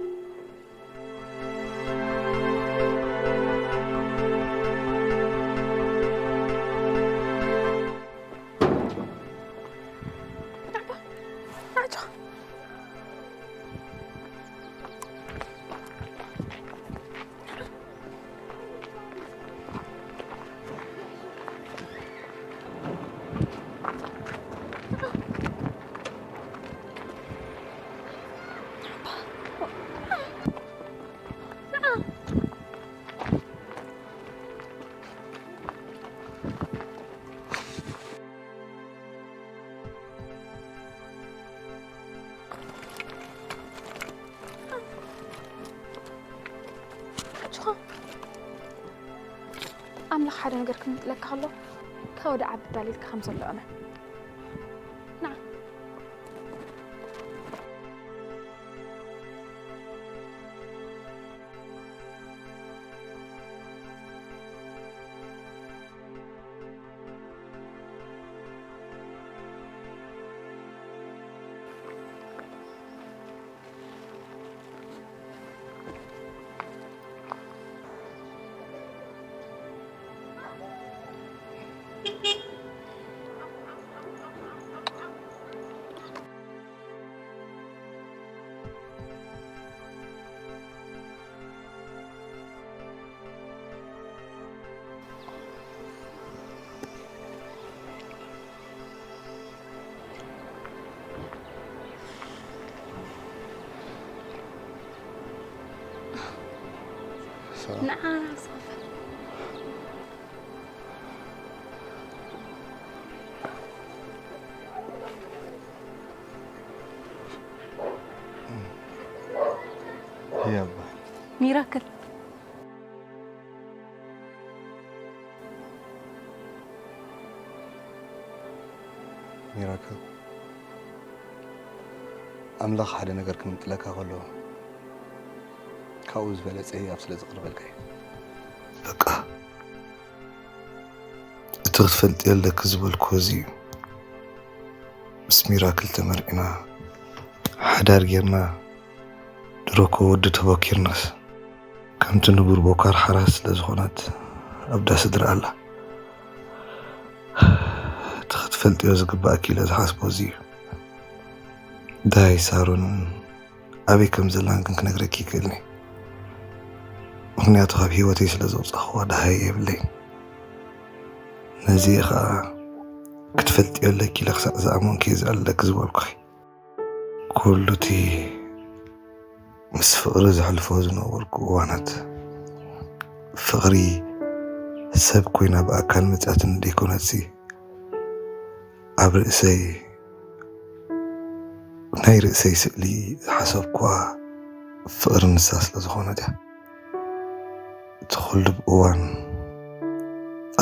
ኣጆኻ። ኣምላኽ ሓደ ነገር ክምንጥለካ ከሎ፣ ካብ ወደ ዓቢ ዳሌትካ ከም ዘሎ እመን። ንዓ። ሰላም። ንዓ ሰፈር። ህያብ በሃል። ሚራክል። ሚራክል፣ ኣምላኽ ሓደ ነገር ክምንጥለካ ከሎ፣ ካብኡ ዝበለጸ ህያብ ስለ ዝቕርበልካ እዩ። በቃ፣ እቲ ክትፈልጥዮ ኣለኪ ዝበልኩ እዚ እዩ። ምስ ሚራክል ተመርዒና፣ ሓዳር ጌርና፣ ድሮ እኮ ወዲ ተበኪርናስ፣ ከምቲ ንቡር ቦካር ሓራስ ስለ ዝኾነት ኣብ ዳስ ስድራ ኣላ። እቲ ክትፈልጥዮ ዝግባእኪ ኢለ ዝሓስቦ እዚ እዩ። ዳይ ሳሮን ኣበይ ከም ዘላን ግን ክነግረኪ ይክእልኒ። ምኽንያቱ ካብ ህይወተይ ስለ ዘውጻኽዋ ደሃይ የብለይን። ነዚ ኸኣ ክትፈልጥዮ ኣለኪ ኢለ ክሳዕ ዝኣመንኩ እየ ዝኣልለኪ ዝበልኩኺ። ኩሉ እቲ ምስ ፍቕሪ ዘሕልፎ ዝነበርኩ እዋናት፣ ፍቕሪ ሰብ ኮይና ብኣካል መጺኣትኒ ደይኮነትሲ፣ ኣብ ርእሰይ፣ ናይ ርእሰይ ስእሊ ዝሓሰብኩዋ ፍቕሪ ንሳ ስለ ዝኾነት እያ። እቲ ኩሉ እዋን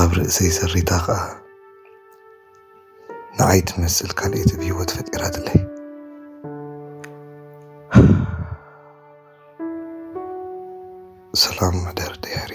ኣብ ርእሰይ ሰሪታ ኸኣ፣ ንዓይ ትመስል ካልኣይቲ ብህይወት ፈጢራትለይ። ሰላም መደር ደያሪ።